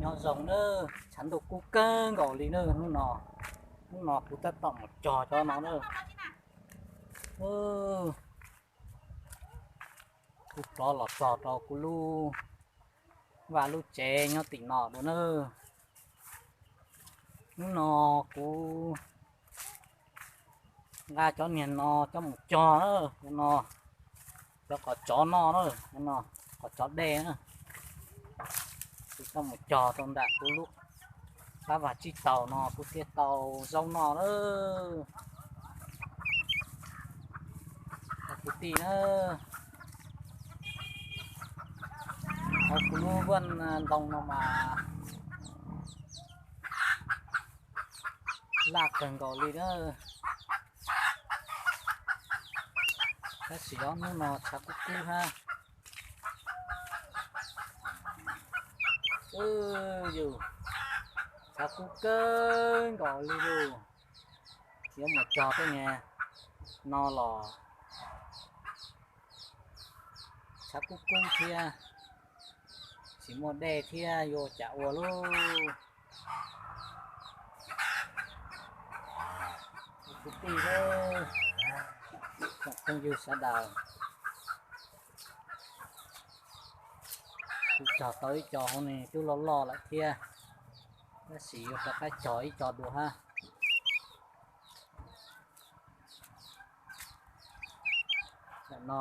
Nyob zoo nawb, tshav ntuj kub kawg nkaus li nawb hnub no. Hnub no kuv tab tom mus cog cov no nawb. Kuv plov los txog rau kuv lub vaj lub tsev nyob tim no dua nawb. Hnub no kuv nqa cov niag no coj mus cog na, no, cov qos tsov no na, no, qos tsov dej na. Kuv coj mus cog rau nram kuv lub qab vaj tsib taug no kuv thiaj tau zaub noj na. Kwv tij na, hauv kuv lub vaj ntoo no mas laj kawg nkaus li na. Tab sis ob hnub no tshav kub kub hab. Yus, tshav kub kawg nkaus li lauj. Yuav mus cog tej niag no los tshav kub kub thiab, tsis muaj dej thiab yuav cas ua lauj. Kwv tij, tsoom phooj ywg sawv daws, kuv cog tau ib co hauv no twb loj loj lawm thiab, tab sis yuav rov qab cog ib co dua hab. Tam no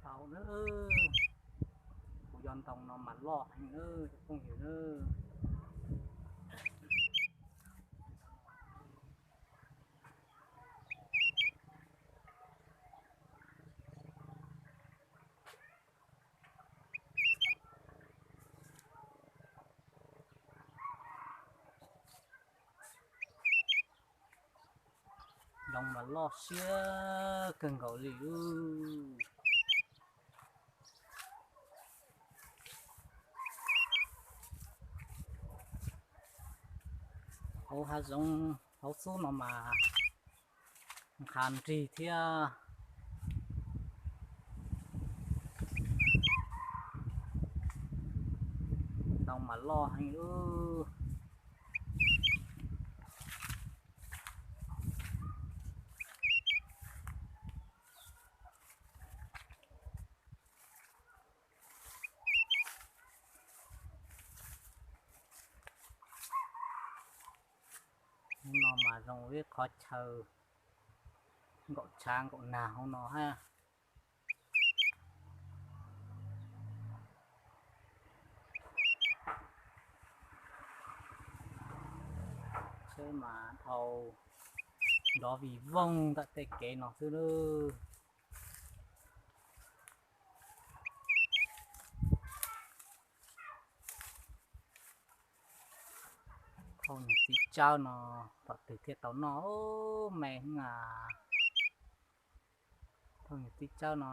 Tau nawb, kuv cov ntoo no mas loj heev nawb cov phooj ywg nawb. Ntoo mas loj siab kawg nkaus li. Hauv hav zoov hauv xub no mas nqha nrig thiab, ntoo mas loj heev lub. Hauv no mas zoo ib qhov chaw nkaum tshav nkaum nag hauv no hab. Tsheb mas dhau nrov vij voog ntawm tej kev no xwb lawm. Thauj nyuag txiv tsawb no, tom twg thiaj tau noj me a. Thauj nyuag txiv tsawb no.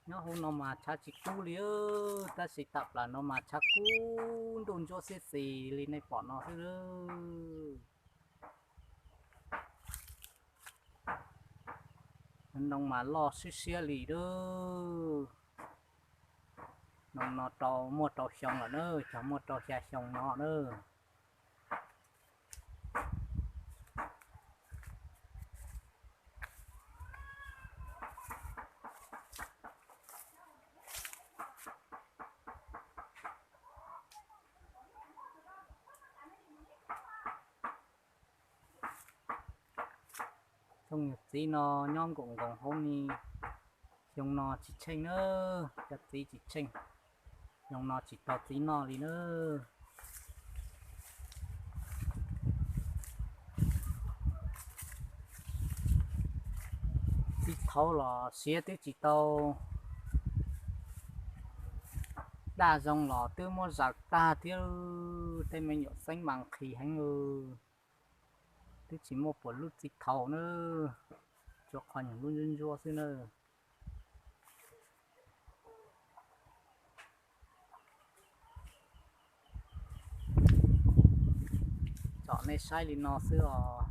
Nyob hauv no mas tshav tsis kub li, tab sis tam plam no mas tshav kub ntuj ntsuab xib xis li nej pom no xwb. Ntoo mas loj siab siab li lawm. Ntoo no rau muaj rau xyoo lawm na, cov muaj rau xya xyoo no na. Thooj nyuag txiv no nyob nkaum nkoos hauv ni, xyoo no tsis tsheej na, cov txiv tsis tsheej, xyoo no tsis tau txiv noj li na. Txiv thaud los siav twb tsis tau daj zoo los twb muab zaws tag thiab, tej me nyuam xeeb mas nqhis heev, twb tsis muaj puas lub txiv thaud na, tsuas qhov nyuag lub ntsuab ntsuab xwb na. Tsom nej saib li no xwb os.